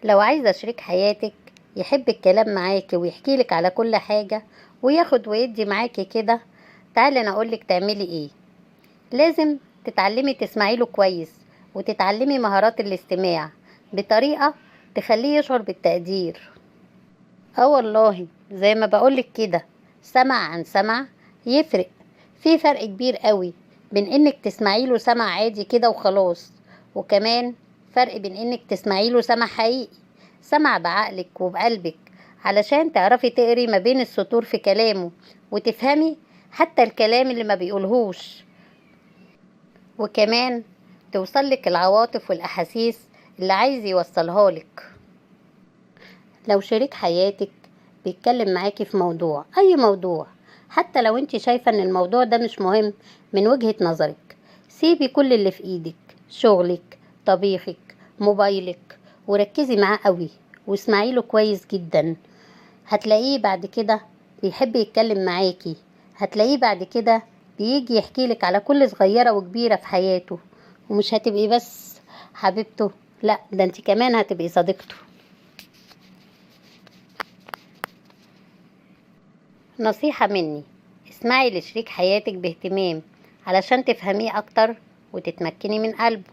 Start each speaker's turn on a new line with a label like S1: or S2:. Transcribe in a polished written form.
S1: لو عايزة شريك حياتك يحب الكلام معاكي ويحكيلك على كل حاجة وياخد ويدي معاكي كده، تعالي انا اقولك تعملي ايه. لازم تتعلمي تسمعي له كويس، وتتعلمي مهارات الاستماع بطريقة تخليه يشعر بالتقدير. والله زي ما بقولك كده، سمع عن سمع يفرق. في فرق كبير قوي بين انك تسمعي له سمع عادي كده وخلاص، وكمان فرق بين انك تسمعي له سمع حقيقي، سمع بعقلك وبقلبك، علشان تعرفي تقري ما بين السطور في كلامه وتفهمي حتى الكلام اللي ما بيقولهوش، وكمان توصلك العواطف والأحاسيس اللي عايز يوصلها لك. لو شريك حياتك بيتكلم معاكي في موضوع، أي موضوع، حتى لو انت شايفة ان الموضوع ده مش مهم من وجهة نظرك، سيبي كل اللي في ايدك، شغلك، طبيخك، موبايلك، وركزي معاه قوي واسمعي له كويس جدا. هتلاقيه بعد كده بيحب يتكلم معاكي، هتلاقيه بعد كده بيجي يحكي لك على كل صغيرة وكبيرة في حياته، ومش هتبقي بس حبيبته، لا ده انت كمان هتبقي صديقته. نصيحة مني، اسمعي لشريك حياتك باهتمام علشان تفهميه أكتر وتتمكني من قلبه.